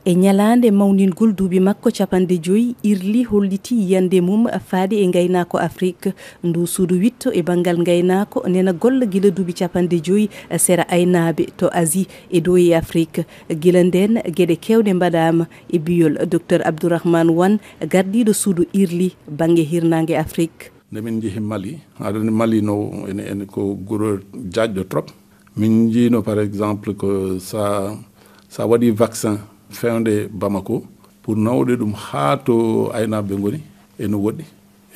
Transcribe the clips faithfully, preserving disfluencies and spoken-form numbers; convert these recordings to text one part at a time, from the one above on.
E ñalaande mawningol duuɓi makko capanɗe joyi, IRLI holliti yiyannde mum faade e ngaynaako Afrik. Ndu suudu witto e banngal ngaynaako nena golla gila duuɓi capanɗe joyi sera aynaaɓe to Asie e dow e Afrik. Gila ndeen, geɗe keewɗe mbaɗaama e biyol Docteur Abdourahmane Wane, gardiiɗo suudu IRLI bannge hirnaange Afrik. Nde min njehi Mali, aɗa anndi Mali no ene, ene ko guro jaajɗo trop. Min njiino par exemple ko sa, sa waɗi vaccin fewnde Bamako, pour nawde ɗum haa to aynaaɓe ngoni, ene woɗɗi,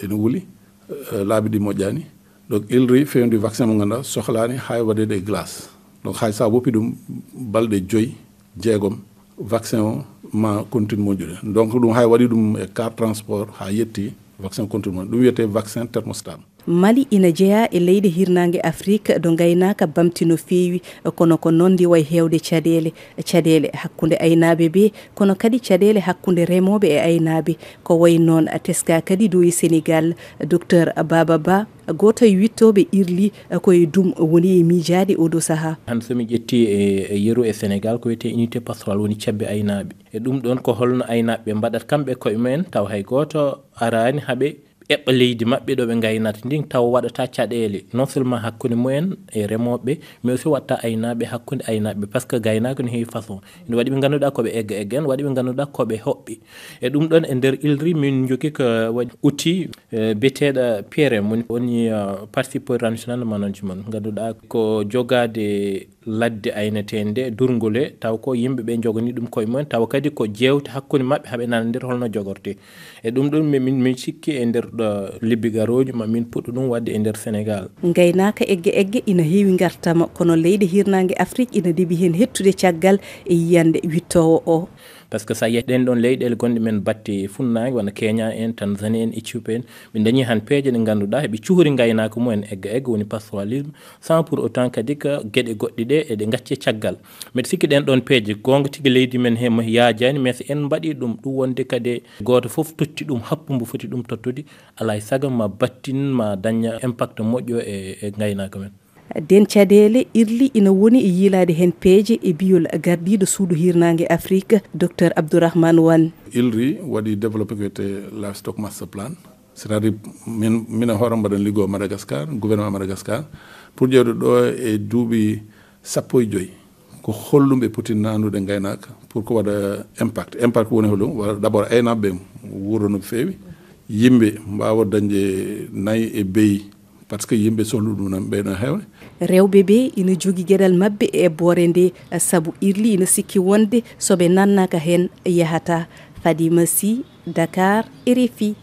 ene wuli, eh, laabi ɗi moƴƴaani. Donc IRLI fewndi vaccin mo ngannduɗaa sohlaani hay waɗeede e glace. Donc hay sa woppi ɗum balɗe joyi, jeegom, vaccin o ma continue moƴƴude. Donc ɗum hay waɗi ɗum e car transport haa yetti, vaccin continue moƴƴude. Ɗum wiyetee vaccin thermostable. Mali ina jeyaa e leyɗe hirnaange Afrik ɗo ngaynaaka bamti no feewi, kono ko noon ndi wayi heewde caɗeele. Caɗeele hakkunde aynaaɓe ɓe, kono kadi caɗeele hakkunde remooɓe e aynaaɓe. Ko wayi noon teskaa kadi dow e Senegaal. Docteur Baba Ba, gooto e wiɗtooɓe IRLI, ko e ɗum woni e miijaade oo ɗoo sahaa. Hannde so mi ƴetti e, e yeru e Senegaal, ko wiyetee unité pastorale woni cabbi aynaaɓe. E ɗum ɗoon ko holno aynaaɓe ɓe mbaɗat kamɓe koye mumen, taw hay gooto araani haa ɓe eɓɓa leydi maɓɓe ɗo ɓe ngaynata ndin, taw waɗata caɗeele, non seulement hakkunde mumen e remooɓe, mais aussi waɗata aynaaɓe hakkunde aynaaɓe, parce que gaynaako no heewi façon. Ene waɗi ɓe ngannduɗaa ko ɓe egga egga, ene waɗi ɓe ngannduɗaa ko ɓe hoɓɓe. E ɗum ɗoon e nder IRLI min njogii ko waɗi outil, eh, biyeteeɗo P R M, woni, woni, eh, Participatory Rational Management, ngannduɗaa ko jogaade ladde ayneteende nde, durngol he, taw ko yimɓe ɓe njoganii ɗum koye mumen, taw kadi ko jeewte hakkunde maɓɓe haa ɓe nanondir holno jogortee. E ɗum ɗoon, mi-, min, min cikki e nder ɗo lebbi garooji ma min puɗɗo ɗum waɗde e nder Senegaal. Ngaynaaka egge egge ina heewi ngartam, kono leyɗe hirnaange Afrik ina ndeɓi heen hettude caggal e yiyannde wiɗtoowo o. Parce que so a yiyii ɗeen ɗoon leyɗeele gonɗe men batte funnaange, wano Kenya en, Tanzanie en, Éthiopie en, ɓe ndañii heen peeje ɗe ngannduɗaa eɓe cuhri ngaynaaka mumen egga egga, woni pastoralisme, sans pour autant kadi ko geɗe goɗɗe ɗe eɗe ngacce caggal. Mbeɗa sikki ɗeen ɗoon peeje, goonga tigi leydi men he mo yaajaani, mais so en mbaɗii ɗum, ɗum wonde kadi gooto fof totti ɗum happu mbo foti ɗum tottude, alaa e sago ma battin, ma dañ impact moƴƴo e, e ngaynaaka men. Ɗeen caɗeele IRLI ina woni e yiilaade heen peeje e biyol gardiiɗo suudu hirnaange Afrik, Docteur Abdourahmane Wane. IRLI waɗi développé ko wiyetee Livestock Master Plan, c'est-à-dire min, min e hoore mbaɗen liggoo Madagascar, gouvernement Madagascar, pour ƴeewde ɗo e duuɓi sappo e joyi, ko holɗum ɓe poti naandude ngaynaaka pour ko waɗa impact. Impact woni holɗum? Wala d'abord aynaaɓe ɓe wuura no feewi, yimɓe mbaawa dañde nayi e beyi, parce que yimɓe sohlu ɗum nan ɓeyno heewde. Rewɓe ɓe ina jogi geɗal maɓɓe e eɓɓoore nde, sabu IRLI ina sikki wonde so ɓe nannaaka heen yahata. Fadima Sy, Dakar, R F I.